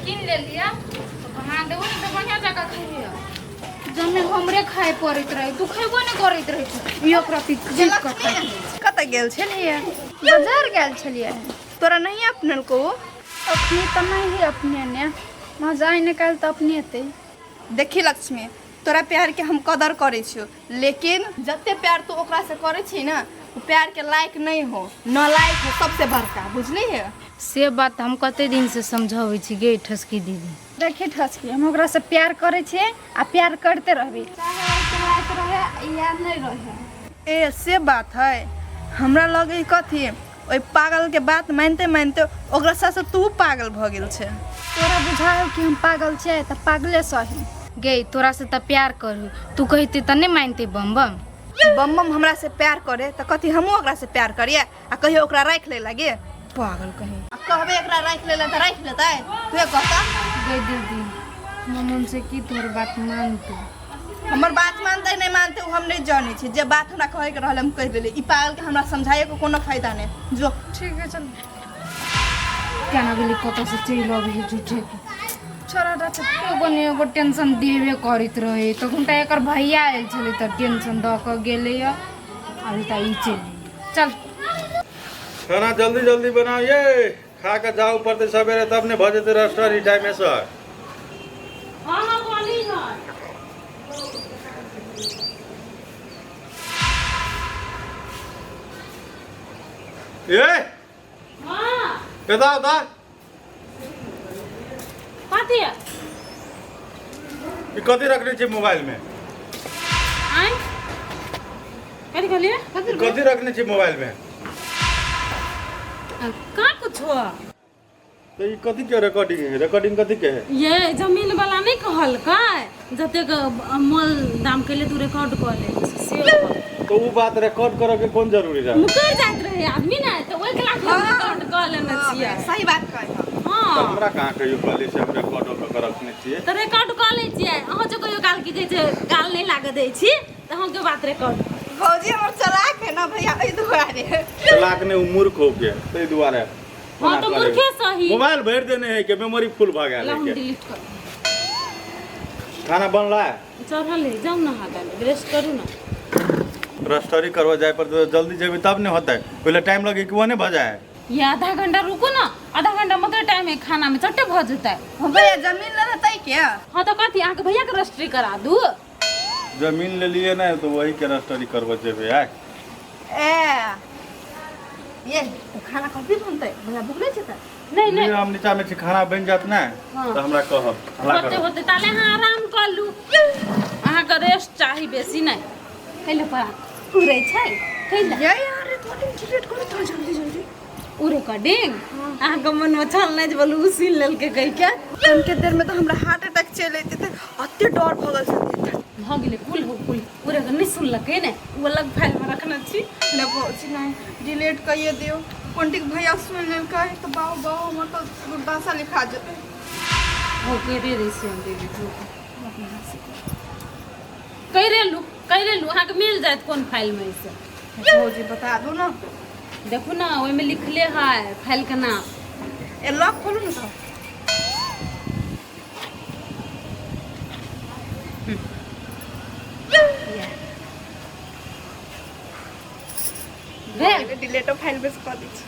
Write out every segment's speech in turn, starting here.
कीन लेलियै तऽ बना देबो ने तऽ बढ़िआँ जकाँ खइहे। जमीन हमरे खाए पड़ैत रहे, तू खेबो नहि करैत रहे छी। ई ओकरा पीट पीट कऽ खाइ। कतऽ गेल छलियै? बाजार गेल छलियै। तोरा नहीं अपनेलको? अखनी तऽ नहीं है अपने ने, मजा आइ निकालि तऽ अपने एतै। देखी लक्ष्मी, तोरा प्यार के हम कदर करै छियो, लेकिन जते प्यार तू ओकरा से करै छी ना, ओ प्यार के लायक नहीं हो, न लायक हो सबसे बड़का, बुझली है? से बात हम कते दिन से समझाबै छी गे ठसकी दीदी। देखी ठसकी, हम ओकरा से प्यार करै छियै आ प्यार करते रहबै, चाहे ओहिके लायक रहे या नहि रहे। ए से बात है, हमरा लगे कथी ओहि पागल के बात मानिते मानिते ओकरा साथ तू पागल भऽ गेल छै। तोरा बुझायो कि हम पागल छियै तऽ पागले सही। गे तोरा से तऽ प्यार करू, तू कहिते तऽ नहि मानिते। बम बम बम बम हमरा से प्यार करे तऽ कथी हमहूँ ओकरा से प्यार करिए आ कहियो ओकरा राखि ले लागे? पागल कहीं। आ कहबे एकरा राखि ले तऽ राखि लेतै? तू कहता। गे दीदी, हमर मन से की तोहर बात मानतै? हमर बात मानतै नहि मानतै ओ हम नहि जानै छी। जे बात हमरा कहैके रहल हम कहि देली। ई पागलके हमरा समझाइके कोनो फायदा नहि। जो ठीक है, चल। केना गेली, कतऽ से चलि अबै है झूठे के। छोड़ा रख, एगो ने एगो टेंशन देबे करैत रहे। तखन तऽ एकर भैया आयल छलै तऽ टेंशन दऽ कऽ गेलैया, अभी तऽ ई चलि गेलै। चल, खाना जल्दी जल्दी बनाओ ये, खा के जाओ पड़तै सवेरे, तब ने भऽ जेतै रस्टरी टाइमे से। हाँ हाँ, बोली ना। ए। हाँ। एता एता। कथी है? ई कथी रखने छी मोबाइल में? आँय, कथी कहलियै? ई कथी रखने छी मोबाइल में? कहाँ कुछ हो। तो ई कथी के रिकॉर्डिंग है? रिकॉर्डिंग कथी के है? ये जमीन वाला नहीं कहलकै, जतेक मोल दाम केले तू रिकॉर्ड कऽ ले से। तो उ बात रिकॉर्ड करे के कोन जरूरी रहे? मुकर जाइत रहे आदमी ने, तऽ ओहि क्लास में रिकॉर्ड कऽ लेने छियै। सही बात कहै हँ। तऽ हाँ। हमरा कहाँ कहियो कहली से हम रिकॉर्ड कऽ के रखने छियै? तऽ रिकॉर्ड कऽ लै छियै। अहाँ जो कहियो काल की कहै छै, गाल नहि लागऽ दै छी तऽ अहाँके बात रिकॉर्ड। भौजी हमर चलाक है ना भैया, एहि दुआरे। चलाक ने, उ मूर्ख हो के ताहि दुआरे। हाँ तऽ मूर्खे सही। मोबाइल भरि देने है के मेमोरी फुल भऽ गेल ला, है हम के। डिलीट कर। खाना बनला है? चढ़ल है, जाउ नहा के ब्रश करू ना। रस्टरी करवा जाए पर तो जल्दी जेबै तब ने होतै, पहिले टाइम लगे कि ओने भऽ जाए। ये आधा घंटा रुकू ना, आधा घंटा मात्र टाइम है, खाना में चट्टे भऽ जेतै। हाँ भैया, जमीन ले रहतै के? हाँ तऽ कथी अहाँके भैया के रजिस्ट्री करा दू? जमीन ले लिए ने तो वही के रजिस्ट्री करबऽ जेबै आइ। ए ये तो खाना कभी बनतै भैया? भूख नहि छै तऽ? नहीं नहीं। हम नीचा में छी, खाना बनि जात ने हाँ। तऽ हमरा कहब, हल्ला होते करब। होते ताले अहाँ आराम कर लू, अहाँके रेस्ट चाही, बेसी नहि। कैले पर उड़ै छै कैले? ये यार, रिकॉर्डिंग डिलीट करू तो जल्दी जल्दी। उ रिकॉर्डिंग अहाँके मनमे छल नहि जे बोलू उ सुनि लेलकै कहिके। कनके देर में तो हमरा हार्ट अटैक चलि अयतै तऽ अते डर भऽ गेल छलै। भऽ गेलै, कुल हो कुल। उ रिकॉर्ड नहि सुनलकै ने, उ अलग फाइलमे रखने छी। नहि भौजी, नहि, डिलीट कइए दियौ। पंडित भैया सुनि लेलकै तऽ बाउ बाउ, हमर तऽ दुर्दशा लिखा जेतै। हो, करिए दै छी हम डिलीट। करि लू, करि लू, अहाँके मिल जायत कोन फाइलमे से। भौजी, बता दू ने। देखू ने, ओहिमे लिखले है फाइलके नाम। ए, लॉक खोलू ने तऽ। भेल। डिलीटो फाइल में से कऽ दै छी।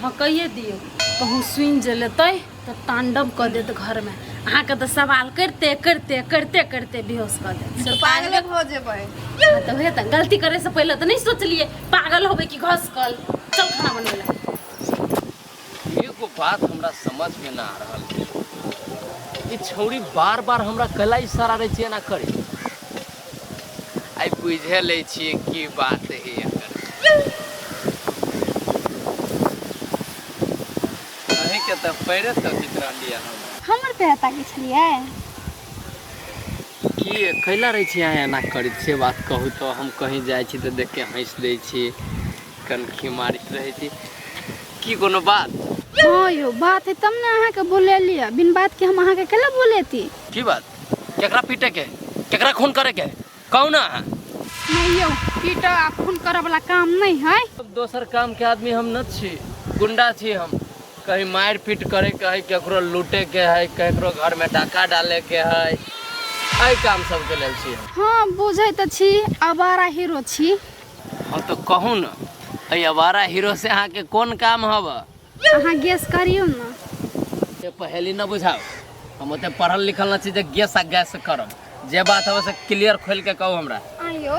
हाँ, कहिए दियौ। कहूँ सुनि जे लेतै तऽ तांडव कऽ देत घरमे। अहाँके तऽ सवाल करिते करिते करिते करिते बेहोश कऽ देत से। पागले भऽ जेबै। हाँ, तऽ उहे तऽ गलती करे से पहिले तऽ नहि सोचलियै पागल होबै कि घसकल। चल खाना बनबै लए। एगो बात हमरा समझ में ना आ रहल छै, ई छौड़ी बार बार हमरा कैला इशारा रहै छै एना करे? आइ बुझे लै छियै की बात है एकर। अहींके तऽ पैरे तकित रहलियै हम। हमर पैर ताकै छलियै? की कैला रहै छी अहाँ एना करैत, से बात कहू तऽ। हम कहीं जाइ छी तऽ देख के हँसि दै छी, कनखी मारैत रहै छी, की कोनो बात? हाँ यौ, बात है तब ने अहाँके बोलेलियै। बिन बात के हम अहाँके केला बोलेती? की बात? केकरा पीटे के, केकरा खून करे के, कहू ना अहाँ। नहीं यौ, पीट आ खून करऽ वाला काम नहीं है। दोसर काम के आदमी हम न छी, गुंडा छी हम। कहीं मारि पीट करे के है, केकरो लूटे के है, केकरो घर में डाका डाले के है, एहि काम सबके लेल छी हम। हाँ बुझै तऽ छी आवारा हीरो छी। हम तऽ कहू ने, एहि आवारा हीरो से अहाँके कोन काम हब? अहाँ गेस करियौ ने। से पहेली न बुझाउ, हम ओते पढ़ल लिखल न छी जे गैस आ गैस करब। जे बात हब से क्लियर खोलि के कहू हमरा। आइयो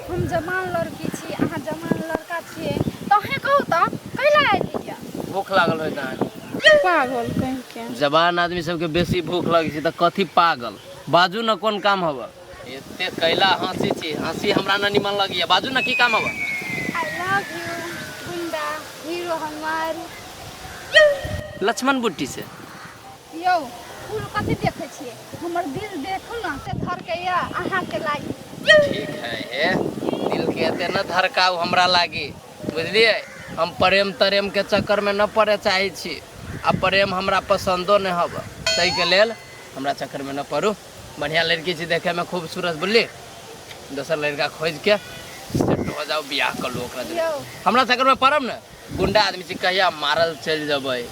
हम जवान लड़की छी, अहाँ जवान लड़का छियै, तऽ अहें कहू तऽ कैला आयलियै? भूख लागल होइत अहाँके। पागल कहीं के। जवान आदमी सबके बेसी भूख लगै छै तऽ कथी पागल? बाजू ने कोन काम हब? एते कैला हँसी छी, हँसी हमरा न निमन लगैया। बाजू ने की काम हब? I love you गुंडा हीरो हमार। लक्ष्मण बुट्टी से। यौ फूल कथी देखै छियै, हमर दिल देखू ने से धड़कैया अहाँके लागी। ठीक है, हे दिल के एते न धड़काउ हमरा लागी, बुझलियै? हम प्रेम तरेम के चक्कर में न पड़े चाहै छी, आ प्रेम हमरा पसन्दो नहि हब, ताहिके लेल हमरा चक्कर में न पड़ू। बढ़िया लड़की छी, देखे में खूबसूरत, बुझली? दोसर लड़का खोज के सेट हो जाओ, बियाह कर लू ओकरा जरे। हमरा चक्कर में पड़ब ने, गुंडा आदमी छी, कहिया मारल चलि जेबै,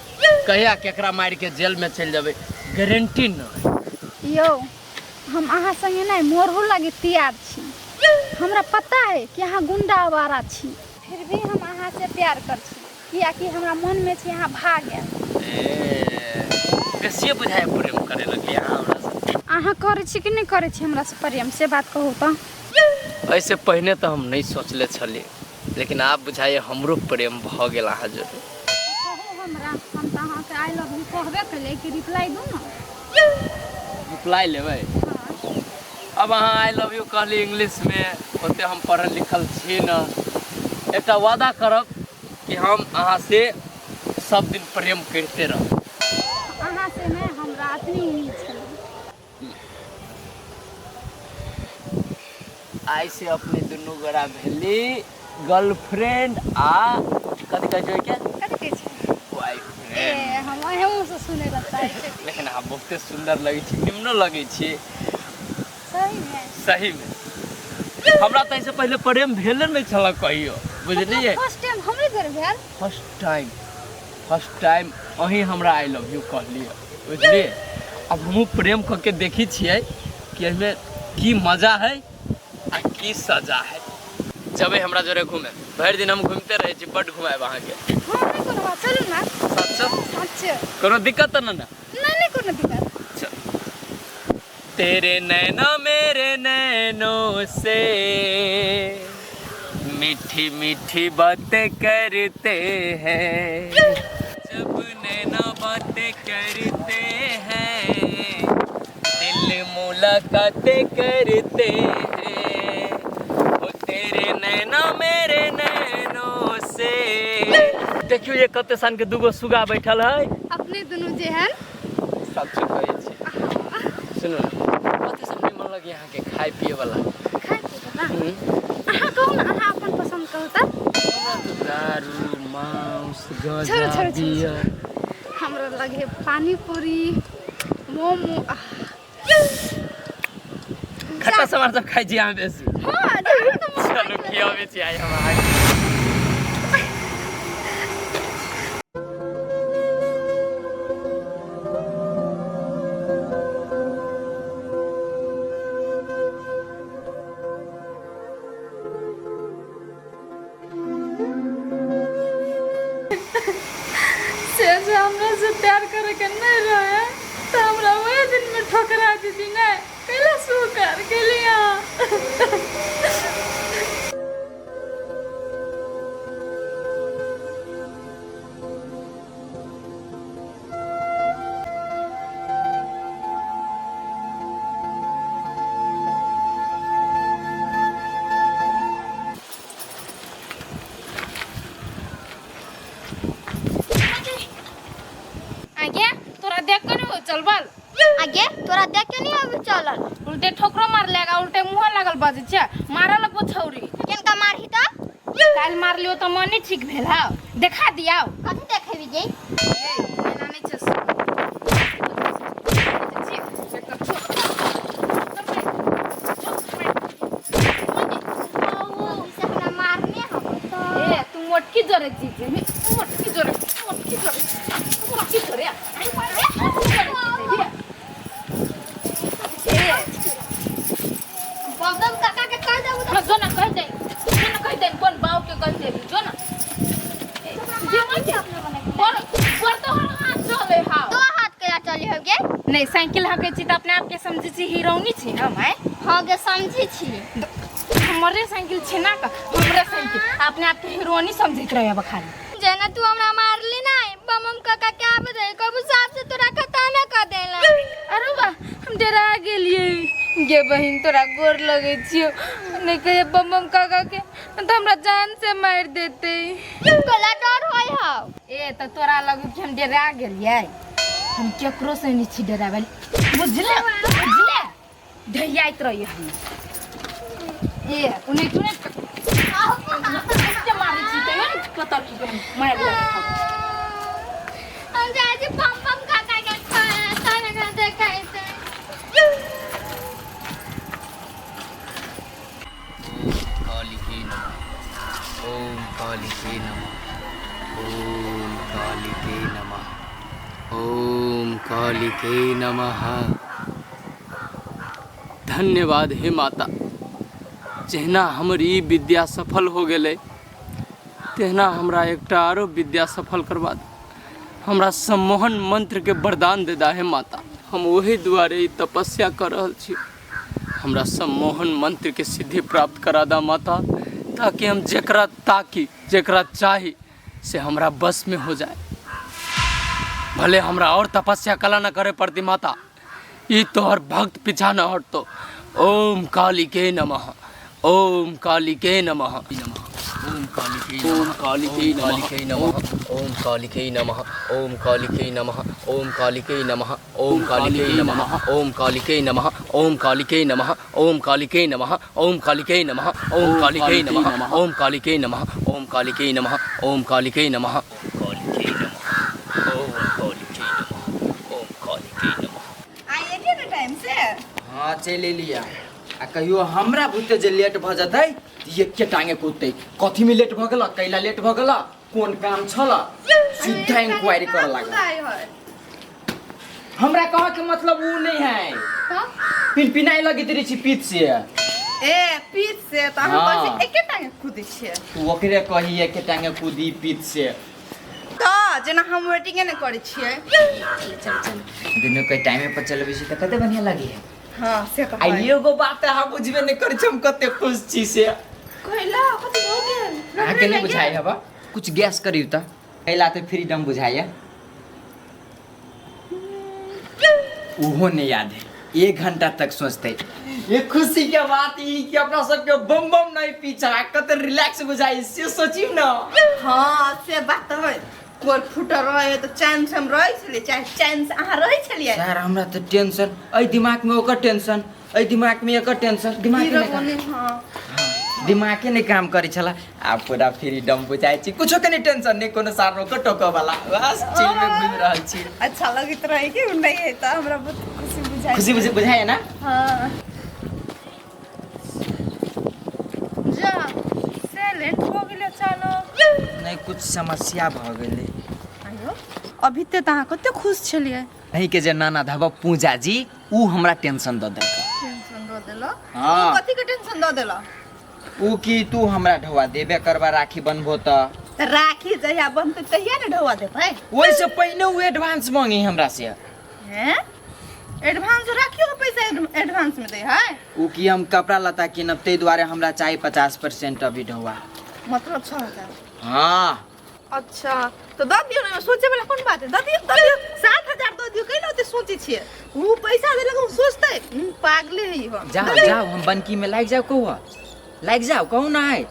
कहिया केकरा मारि के जेल में चलि जेबै, गारंटी नहि। यौ हम अहाँ संगे नहि मरहो लागी तैयार छी। हमरा पता है कि अहाँ गुंडा आवारा छी, फिर भी हम अहाँ से प्यार कर छी, कियाकि हमरा मन में छी अहाँ भाग गेल। बेसिए बुझाय प्रेम करे लगलियै अहाँ हमरा से। अहाँ करै छी कि नहि करै छी हमरा से प्रेम, से बात कहू तऽ। एहिसे पहिने तऽ हम नहि सोचले छलियै, लेकिन आब बुझाइए हमरो प्रेम भऽ गेल अहाँ जोरे। कहू हमरा, हम तऽ अहाँके I love you कहबे केलियै कि रिप्लाई दू ने। रिप्लाई लेबै? अब अहाँ I love you कहली इंग्लिशमे, ओते हम पढ़ल लिखल छी न। एकटा वादा करब कि हम अहाँ से सब दिन प्रेम करिते रहब। अहाँ से नहि, हमरा अतनी उम्मीद छलै। आइ से अपने दुनू गोरा भेली गर्लफ्रेंड आ कथी कहै छै ओहिके? कथी कहै छै? बॉयफ्रेंड। ए हम अहें से सुनै लए चाहै छी। लेकिन अहाँ बहुते सुन्दर लगै छी, निमनो लगै छी। सही में? सही में। हमरा तऽ एहिसँ पहिले प्रेम भेले नहि छल कहियो, बुझलियै? फर्स्ट टाइम हमरे जोरे भेल? फर्स्ट टाइम, फर्स्ट टाइम अहीं हमरा I love you कहलियै, बुझलियै? अब हमहूँ प्रेम कऽ के देखै छियै कि एहिमे की मजा है आ की सजा है। जबै हमरा जोरे घूमे, भरि दिन हम घूमिते रहै छी, बड्ड घुमायब अहाँके। हाँ नहीं कोनो बात, चलू ना। सच? सच। कोनो दिक्कत तऽ नहि ने? नहीं नहीं कोनो दिक्कत। चल। तेरे नैना मेरे नैनों से मीठी मीठी बातें करते हैं, जब नैना बातें करते हैं दिल मुलाकातें करते हैं, ओ तेरे नैना मेरे नैनों से। देखियो ये कते सन के दूगो सुगा बैठल है। अपने दुनू जे हन। सच कहै छी। सुनू ने, कथी सब निमन लगे अहाँके खाय पिए वाला? खाय पिए वाला? अहाँ कहू ने, अहाँ अपन पसंद कहू तऽ। हमरा तऽ दारू, मांस, छोड़ू, गांजा, छोड़ू, छोड़ू, बियर। हमरा लगे पानी पूरी, मोमो। आह। खट्टा सामान सब खाइ छी अहाँ बेसी? हाँ, जाउ ने मोमो चलू खाइ। खियाबै छी आइ हम अहाँके। से जे हमरा से प्यार करे के नहीं रहे तो हमरा वही दिन में ठोकरा दीदी नहीं कैला स्वीकार केली अहाँ। आगे तोरा देख के नहीं चलबल। आगे तोरा देख के नहीं अभी चलल। उल्टे ठोकरो मार लेगा, उल्टे मुंह लागल बजे छे, मारे लगबो छौरी। केनका मारही त? काल मार लियो त मन नहीं ठीक भेल हौ, देखा दियाओ। कथी देखेबी जे? ए एना नहीं छे। से हमरा मारने हम ए तू मोटकी जोरे जी जे, मोटकी जोरे, मोटकी जोरे। छी अपने मने पर पर तो हाथ चले हा तो हाथ केला चली हो गे नहीं साइकिल हके छी त अपने आप के समझै छी हीरोनी छी हम आय हाँ गे समझी छी हमरे साइकिल छै ना का हमरे साइकिल अपने आप के हीरोनी समझैत रहे अब खाली जेना तू हमरा मारली नहीं बम बम काका के आबे दे कबू साफ से तोरा खतमे कर देला अरे बा हम डरा गेलिए गे बहिन तोरा गोर लगै छियो नहीं कहिए बम बम काका के तो हमरा जान से मार देते कला डर होय हौ ए त तोरा लगू कि हम डरा गेलिए हम केकरो से नहीं छी डरावल बुझले बुझले ढैयाइत रहिए हम ए उन्हें क्यों नहीं के मारै छी तैयो ने पता की के मारि लेबै हम जाइ छी बम बम काका के खाना खाना देखै छै। कालिके नमः, ओम कालिके नमः, ओम कालिके नमः, ओम कालिके नमः। धन्यवाद हे माता, जहिना हमर ई विद्या सफल हो गेलै तहिना हमरा एकटा आरो विद्या सफल करवा दे। हमरा सम्मोहन मंत्र के वरदान दे दा हे माता। हम ओही दुआरे ई तपस्या कर रहल छी। हमरा सम्मोहन मंत्र के सिद्धि प्राप्त करा दा माता, ताकि हम जेकरा ताकि जेकरा चाही से हमरा बस में हो जाए। भले हमरा और तपस्या कला न करे पड़ती माता, ई तोहर भक्त पीछा न हटतो। ओम कालिके नमः, ओम कालिके नमः, ओम कालिके ओम कालिके नमः, ओम कालिके नमः, ओम कालिके नमः, ओम कालिके नमः, ओम कालिके नमः, ओम कालिके नमः, ओम कालिके नमः, ओम कालिके नमः, ओम कालिके नमः, ओम कालिके नमः, ओम कालिके नमः, ओम कालिके नमः, ओम कालिके नमः, कालिके नमः, ओम कालिके नमः, ओम कालिके नमः। आइ एलियै ने टाइम से? हाँ चलि एलियै। आ कहियो हमरा बुते जे लेट भऽ जेतै तऽ एके टांगे कूदतै, कथी में लेट भऽ गेल, कैला लेट भऽ गेल, कोन काम छल, सीधा इंक्वायरी करऽ लागल। हमरा कह के मतलब उ नहीं है, पिनपिनाइ लगैत रहै छी पीत से। ए पीत से तऽ अहाँ कहै छी एके टांगे कूदै छियै। तू ओकरे कही एके टांगे कूदी पीत से। तऽ जेना हम वेटिंगे नहि करै छियै। चल चल दुनू के टाइमे पर चलबै छी तऽ कते बढ़िया लगे है। हाँ से तऽ आ एगो बात अहाँ बुझबे नहि करै छी हम कते खुश छी से। कैला कथी भऽ गेल? अहाँके नहि बुझाइ हबा, कुछ गैस करियौ तऽ कैला तऽ फ्रीडम बुझाइया। ओहो नहीं याद है, 1 घंटा तक सोचते। ये खुशी के बात ई कि अपना सबके बम बम नहीं पीछा कते रिलैक्स बुझाई से सोचियो ना। हाँ से बात तऽ है, कोर फुटल रहे तऽ चैन से हम रहै छलियै, चाहे चैन से अहाँ रहै छलियै। सर हमरा तऽ टेंशन, एहि दिमाग में ओकर टेंशन, एहि दिमाग में एकर टेंशन, दिमाग में हाँ दिमागे नहीं काम करे छला। आब पूरा फ्रीडम बुझाइ छी, कुछो के नहीं टेंशन नहीं, कोनो सार रोको टोको वाला, बस चिल में घूमि रहल छी। अच्छा लगैत रहे कि नहीं है तऽ हमरा बहुत खुशी बुझाइ। खुशी बुझाइ ना? हाँ जा से लेट हो गेलै चलो। नहीं कुछ समस्या भ गेलै। आयो अभी ते अहाँ कते खुश छलियै। नहीं के जे नाना धबा पूजा जी उ हमरा टेंशन द देलक। टेंशन द देलक? हाँ। कथी के टेंशन द देलक? उ की तू हमरा ढोआ देबे करबा राखी बनबो त राखी जहिया बनते तहिया ने ढोआ देबै। ओहिसे पहिने उ एडवांस मांगे हमरा से। हैं एडवांस राखियो के पैसा एडवांस में दे है? उ की हम कपड़ा लत्ता किनब ताहि दुआरे हमरा चाही 50% अभी ढोआ। मतलब 6000? हाँ। अच्छा तो the दियौ ने, सोचे वाला कोन बात है, the दियौ the दियौ 7000 the दियौ, कैला ओते सोचे छियै? उ पैसा देलक हम सोचतै पागले है हम। जाओ जाओ हम बनकी में लागि जाओ, कहू लागि जाओ कहू ना है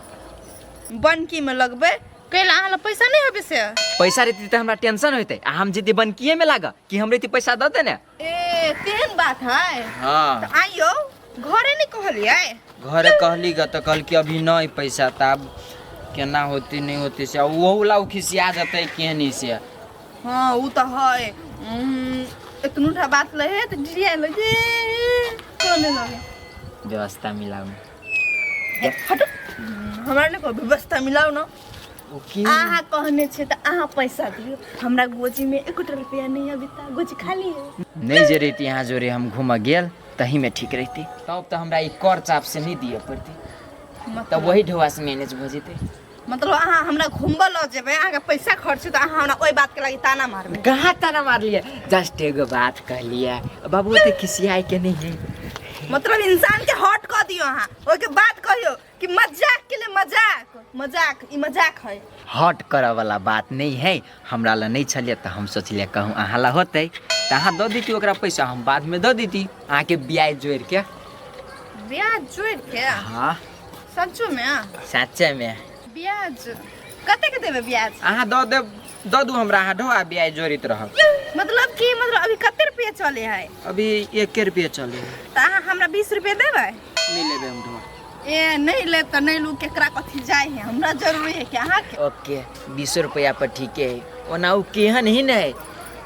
बनकी में लगबै कैला अहाँ लग पैसा नहीं होबे से? पैसा रहती तऽ हमरा टेंशन होइतै, आ हम जैती बनकीए में लाग कि हमरे इते पैसा दऽ दे ने। ए तेहन बात है? हाँ। तऽ आइयो घरे नहीं कहलियै? घरे कहली ग तऽ कहल कि अभी नहीं पैसा, तब केना होती नहीं होती से ओहू ला खिसिया जतै केहनी से। हाँ उ तऽ है, एतनूटा बात लहे तऽ डिरिया लगे कोने लगे। व्यवस्था मिलाउ हटो हमरा नहि कहू व्यवस्था मिलाउ न। अहाँ कहने छियै तऽ अहाँ पैसा दियौ, हमरा गोजी में एकोटा रुपया नहीं अभी तक, गोजी खाली है। नहीं जे रहती यहाँ जोरे हम घूमऽ गेल तही में ठीक रहती, तब तऽ हमरा ई कर चाप से नहीं दिअ पड़ती, तब वही ढोआ से मैनेज भऽ जेतै। मतलब अहाँ हमरा घुमबऽ लऽ जेबै, अहाँके पैसा खर्च तऽ अहाँ हमरा ओहि बातके लागि ताना मारबै? कहाँ ताना मारलियै, जस्ट एगो बात कहलियै बाबू, ओते खिसियाए के नहीं है। मतलब इंसान के हर्ट कऽ दियौ अहाँ, ओहिके बाद कहियौ कि मजाक के लिए। मजाक मजाक, ई मजाक है? हर्ट करऽ वाला बात नहीं है। हमरा ला नहीं छलियै तऽ हम सोचलियै कहूँ अहाँ ला होतै तऽ अहाँ दऽ देती ओकरा पैसा, हम बादमे दऽ देती अहाँके ब्याज जोड़ि के। ब्याज जोड़ि के? हाँ। सच्चो में? सच्चे में। ब्याज कतेक देबै ब्याज? अहाँ दऽ देब, दऽ दू हमरा, अहाँ ढोआ ब्याज जोड़ैत रहब। मतलब कि मतलब अभी कते रुपया चले है? अभी 1 रुपये चले है। तऽ अहाँ हमरा 20 रुपया देबै? नहीं लेबै हम ढोआ। ए नहीं ले तऽ नहीं लू, केकरा कथी जाइ है? हमरा जरूरी है कि अहाँके। ओके, 20 रुपया पर ठीके है। ओना ओ केहन ही नहीं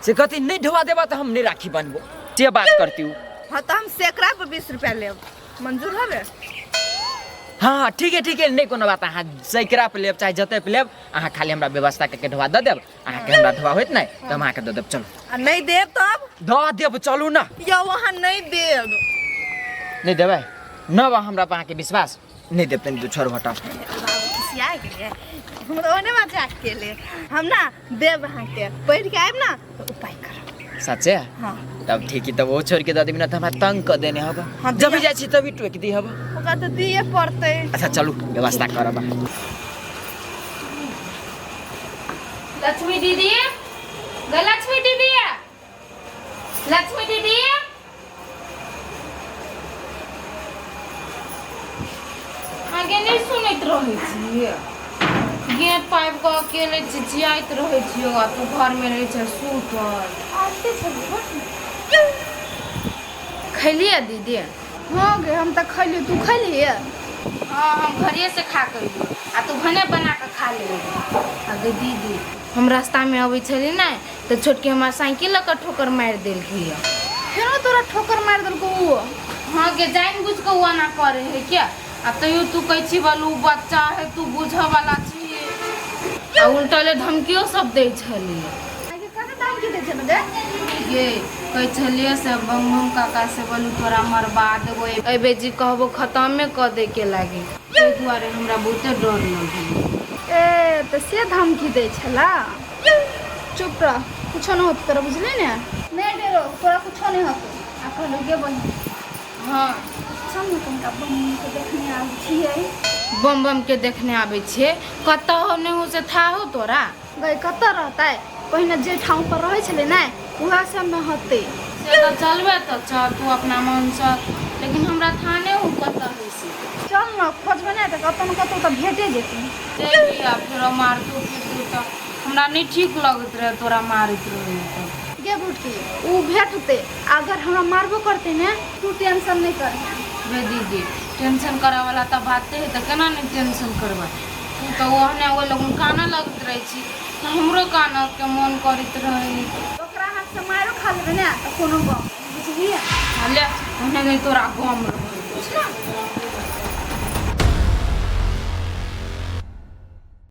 से कथी नहीं ढोआ देबा तऽ हम नहीं राखी बनबो, से बात करती हूँ। हाँ तऽ हम सैकड़ा पर 20 रुपया लेब, मंजूर हवे? हाँ हाँ, ठीक है ठीक है, नहीं कोनो बात। अहाँ सैकड़ा पर लेब चाहे जते पर लेब, अहाँ खाली हमरा व्यवस्था करके ढोआ दऽ देब। अहाँके हमरा ढोआ होइत नहीं तऽ हम अहाँके दऽ देब, चलू। आ नहीं देब तब? दऽ देब, चलू ना। यौ, अहाँ नहीं देब। नहीं देबै न बा हमरा पर अहाँके विश्वास? नहीं देब तनी दू छोड़ हटाओ। खिसिया गेलियै? हम तऽ ओहने मजाक केले। हम ना देब अहाँके, पढ़ि के आयब ना तऽ उपाय करब। सच्चे? हाँ। तब ठीक है, तब वो छोड़ के दऽ देबी ना तऽ हमरा तंग कऽ देने हब। हाँ, जब भी दिया। जाइ छी तभी टोकि दी हब। ओकरा तऽ दिए पड़तै। अच्छा चलू, व्यवस्था करब। लक्ष्मी दीदी ग, लक्ष्मी दीदी, लक्ष्मी दीदी, आगे नहि सुनैत रहै छियै? गेट पाबि कऽ अकेले चिचियाइत रहै छियौ आ तू घरमे रहै छै सुतल। आबिते छलियै बस। खैलियै दीदी? हाँ गे, हम तऽ खैलियै, तू खैलियै? हाँ, हम घरे से खा के अयलियै आ तू भने बना कऽ खा लेली। आ गे दीदी, हम रास्तामे अबै छलियै ने तऽ छोटकी हमरा साइकिल लऽ कऽ ठोकर मारि देलकै। फेरो तोरा ठोकर मारि देलकौ ओ? हाँ गे, जानि बुझि कऽ ओ एना करै है क्या? आ तैयो तू कहै छी बलू बच्चा है, तू बुझऽ वाला छी। आ उल्टले धमकियो सब दै छलियै। आगे कते धमकी दै छलै गे? गे, कहै छलियै से बम बम काका से बोलू तोरा मरबा देबो, एहि जी कहबो खतमे कऽ दै के लागी। ताहि दुआरे हमरा बहुते डर लगै। ए तऽ से धमकी दै छला? चुप रह, कुछो नहि होतौ तोरा, बुझली ने? नहि डरो, तोरा कुछो नहि होतौ। आ कहलहुँ गे बहिन। हाँ। चल ने कनिका बम के देखने आबै छियै। बम बम के देखने आबै छियै? कतऽ हो नहि हो से था हो तोरा? गई, कतऽ रहतै? पहिने जे ठाउँ पर रहै छलै ने, उएह सबमे होतै। से तऽ चलबे तऽ चल तू अपना मनसँ, लेकिन हमरा था नहि हो कतऽ है से। चल ने, खोजबै ने तऽ कतौ ने कतौ तऽ भेटे जेतै। जेबी आ फेरो मारतू पीटतू तऽ हमरा नहि ठीक लगैत रहै, तोरा मारैत रहै तऽ। गे बुटकी, उ भेटतै। अगर हमरा मारबो करतै ने, तू टेंशन नहि करहे। गे दीदी, टेंशन करऽ वाला तऽ बाते है तऽ केना नहि टेंशन करबै? तू तऽ ओहने ओहि लगन कानऽ लगैत रहै छी तऽ हमरो कानऽ के मोन करैत रहै। ओकरा हाथसँ मारो खा लेबै ने तऽ कोनो गम नहि, बुझलियै? ले, ओहने नहि तोरा गम रहै।